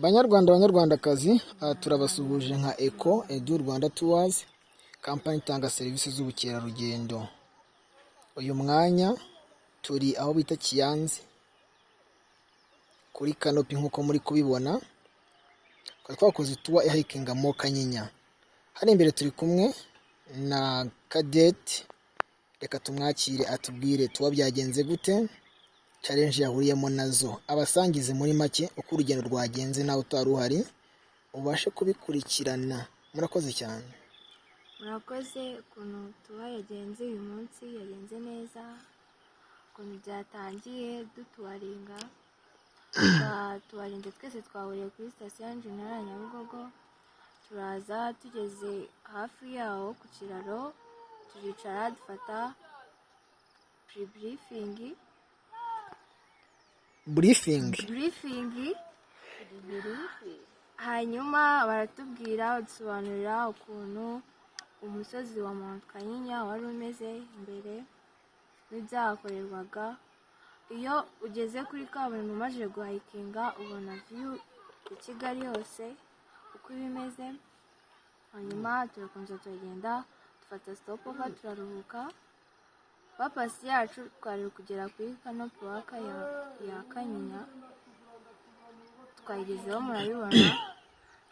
Banyarwanda, banyarwandakazi, turabasuhuje nka Eco Edu Rwanda Tours, kampani itanga serivisi z'ubukerarugendo. Uyu mwanya turi aho bita Kiyanzi kuri canopy, nk'uko muri kubibona. Twari twakoze tour ya hiking Mont Kanyinya. Hano imbere turi kumwe na Cadette. Reka tumwakire atubwire tour byagenze gute, challenge yahuriyemo nazo, abasangize muri make uko urugendo rwagenze, nawe utari uhari ubashe kubikurikirana. Murakoze cyane. Murakoze. Ukuntu tour yagenze uyu munsi, yagenze neza. Ukuntu byatangiye, dutouringa, twatourinze twese, twahuriye kuri sitasiyo ya General Nyabugogo, turaza, tugeze hafi yaho ku kiraro turicara, dufata pre-briefing. Briefing. Briefing, hanyuma baratubwira, badusobanurira ukuntu umusozi wa Mount Kanyinya wari umeze mbere n'ibyahakorerwaga. Iyo ugeze kuri kaburimbo umaze guhikinga, ubona view ya Kigali yose uko iba imeze. Hanyuma turakomeza turagenda, dufata stopover, turaruhuka. Purpose yacu twari kugera kuri canopy walk ya Kanyinya, twayigezeho, murabibona.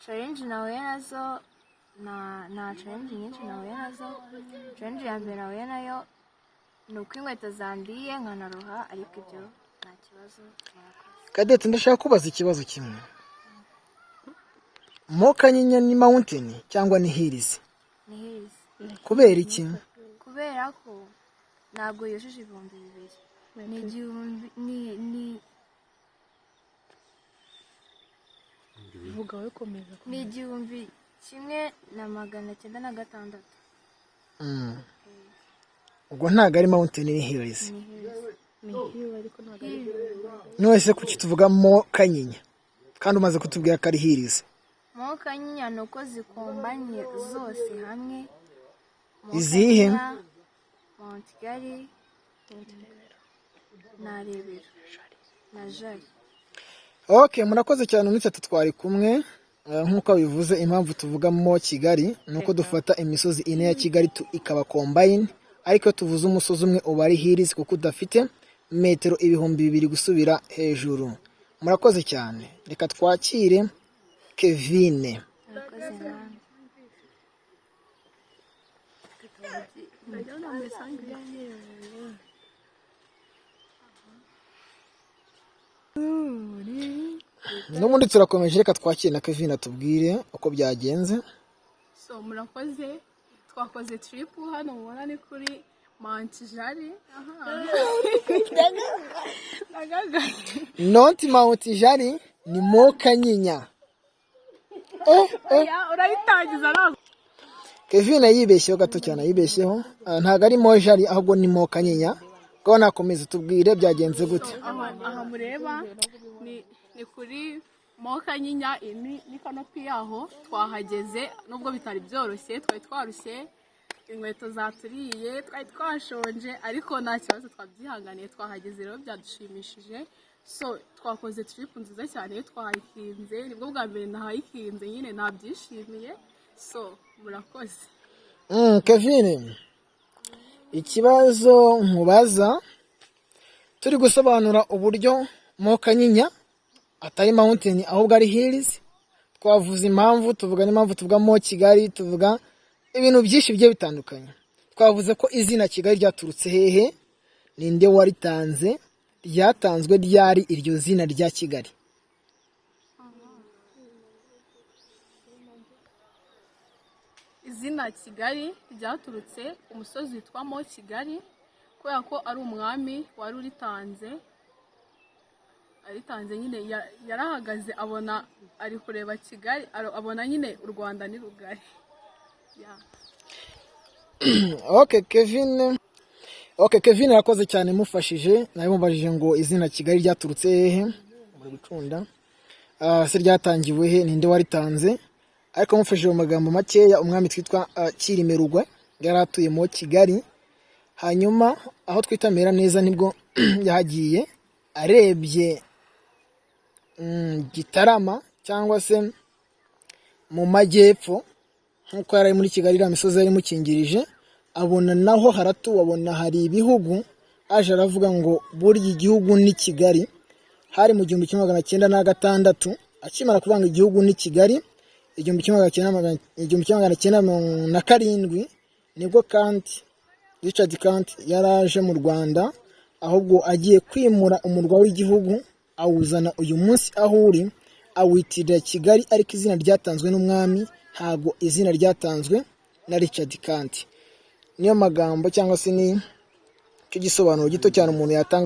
Challenge nahuye nazo, nta challenge nyinshi nahuye nazo. Challenge ya mbere nahuye nayo ni uko inkweto zandiye nkanaruha, ariko ibyo nta kibazo. Murakoze. Cadette, ndashaka kubaza ikibazo kimwe. Mont Kanyinya ni mountain cyangwa ni hills? Ni hills. Kubera iki? Kubera ko ntabwo yujuje 2000, ni igihumbi ni Vuga wowe, komeza. Ni 1906. Ubwo ntabwo ari mountain, ni hills. Ni hills. Ni hill, ariko ntabwo ari None se kuki tuvuga Mont Kanyinya kandi umaze kutubwira ko ari hills? Mont Kanyinya ni uko zikombanye zose hamwe. Mont Izihe? Kanyinya, Mount Kigali na Rebero na Jari. Ok, murakoze cyane. Iminsi itatu twari kumwe. Nk'uko bivuze, impamvu tuvugamo Kigali ni uko dufata imisozi ine ya Kigali ikaba combine, ariko iyo tuvuze umusozi umwe uba ari hills kuko udafite metero 2000 gusubira hejuru. Murakoze cyane. Reka twakire Kevine. Murakoze namwe. Ndabona muri sangire. N'ubundi turakomeje, reka twakire na Kevine atubwire uko byagenze. So murakoze. Twakoze trip, hano mubona ni kuri Mount Jari. Aha ndagagaye. Not Mount Jari, ni Mont Kanyinya. Oya, urayitangiza ntabwo. Kevin yibeshyeho gato cyane, yibeshyeho. Ntabwo ari Mont Jari, ahubwo ni Mont Kanyinya. Ubwo nakomeza tubwire byagenze gute. Aha mureba ni kuri Mont Kanyinya. Iyi ni canopy yaho. Twahageze nubwo bitari byoroshye, twari twarushye, inkweto zaturiye, twari twashonje, ariko nta kibazo, twabyihanganiye, twahageze rero byadushimishije. So twakoze trip nziza cyane, twahayikinze, nibwo bwa mbere nahayikinze nyine, nabyishimiye. So murakoze. Kevin, ikibazo nkubaza, turi gusobanura uburyo Mont Kanyinya atari mountain ahubwo ari hills. Twavuze impamvu, tuvuga n'impamvu tuvuga Mont Kigali, tuvuga ibintu byinshi bigiye bitandukanye. Twavuze ko izina Kigali ryaturutse hehe, ninde waritanze, ryatanzwe ryari iryo zina rya Kigali? Izina Kigali ryaturutse ku musozi witwa Mont Kigali, kubera ko ari umwami wari uritanze, aritanze nyine. Yarahagaze abona ari kureba Kigali, abona nyine u Rwanda ni rugari. Yeah. Okay Kevin, okay Kevin, arakoze cyane, mufashije. Nawe mubajije ngo izina Kigali ryaturutse hehe, muri gucunda. Se ryatangiwe he, ninde waritanze? Ariko mufashije mu magambo makeya, umwami twitwa Cyilima Rugwe yari atuye mu Kigali, hanyuma aho twita Mera neza nibwo yahagiye, arebye Gitarama. cyangwa se mu majyepfo, nk'uko yari ari muri Kigali, iriya misozi yari imukingirije, abona naho haratuwe, abona hari ibihugu. Aje aravuga ngo burya igihugu ni Kigali. Hari mu 1906. Akimara kuvuga ngo igihugu ni Kigali, 1907 nibwo Kandt, Richard Kandt, yari aje mu Rwanda, ahubwo agiye kwimura umurwa w'igihugu, awuzana uyu munsi aho uri, awitirira Kigali, ariko izina ryatanzwe n'umwami, ntabwo izina ryatanzwe na Richard Kandt. Niyo magambo cyangwa se ni cyo gisobanuro gito cyane umuntu yatanga.